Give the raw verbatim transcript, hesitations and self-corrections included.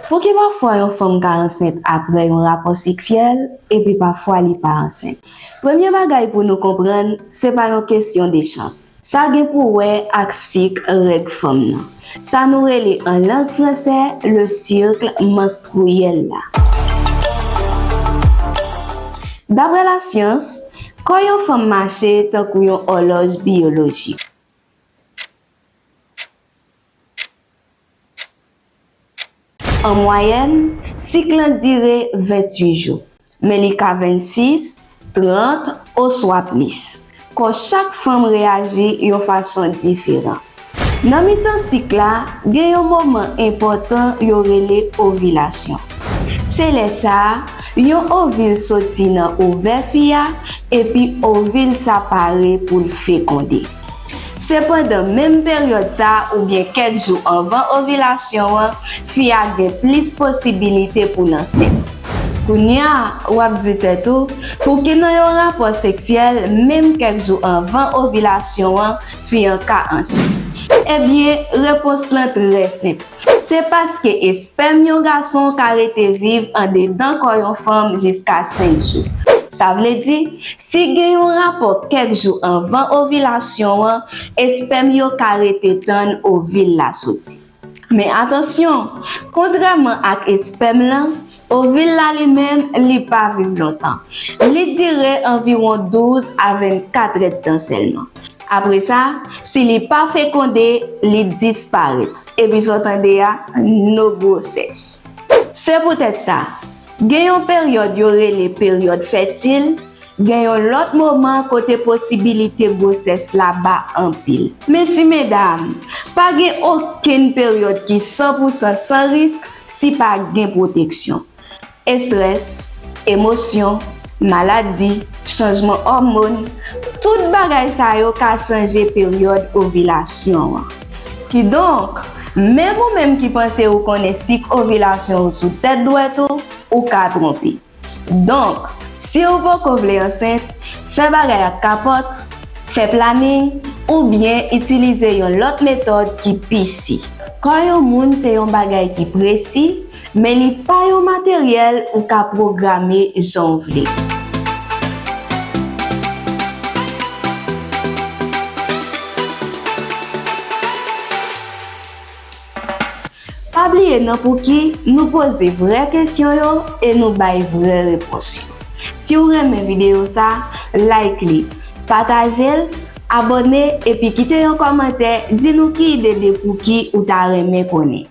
Pouki pafwa yon fanm ka ansent apre yon rapò seksyèl epi pafwa li pa ansent? Premye bagay pou nou konprann, se pa yon kesyon de chans. Sa gen pou wè ak sik règ fanm nan. Sa nou rele an lang fransè le cycle menstruel la. Daprè lasyans, kò yon fanm mache tankou yon òlòj biyolojik. An mwayèn, sik lan dire venntuit jou, men li ka vennsis, trant, oswa plis. Kò chak fanm reyaji yon fason diferan. Nan mitan sik la, gen yon moman enpòtan yo rele ovilasyon. Se lè sa a, yon ovil soti nan ovè fi a, epi ovil sa pare pou l fekonde. Sepandan, menm peryòd sa a oubyen kèk jou anvan ovilasyon an, fi a gen plis posibilite pou l ansent. Kounye a, w ap di tèt ou, pouki nan yon rapò seksyèl, menm kèk jou anvan ovilasyon an, fi an ka ansent? Ebyen, repons lan trè senp. Se paske espèm yon gason ka rete viv andedan kò yon fanm jiska senk jou. Sa vle di, si gen yon rapò kèk jou anvan ovilasyon an, espèm yo ka rete tann ovil la soti. Men atansyon, kontrèman ak espèm lan, ovil la li menm, li pa viv lontan. Li dire anviwon douz a vennkat èdtan sèlman. Apre sa, si li pa fekonde, li disparèt. Epi sa w tande a, no gwosès. Se poutèt sa, gen yon peryòd yo rele peryòd fètil, gen yon lòt moman kote posibilite gwosès la ba anpil. Men ti medam, pa gen okenn peryòd ki san pou san san risk si pa gen pwoteksyon. Estrès, emosyon, maladi, chanjman òmòn, tout bagay sa yo ka chanje peryòd ovilasyon an. Kidonk, menm ou menm ki panse ou konnen sik ovilasyon ou sou tèt dwèt ou, ou ka twonpe. Donk, si ou poko vle ansent, fè bagay ak kapòt, fè planin, oubyen itilize yon lòt metòd ki pi si. Kò yon moun se yon bagay ki presi, men li pa yon materyèl ou ka pwograme jan w vle. Pa bliye nan Pouki, nou poze vrè kesyon yo e nou bay vrè repons yo. Si w renmen videyo sa, like li, pataje l, abòne epi kite yon kòmantè, di nou ki ide de Pouki ou ta renmen konnen.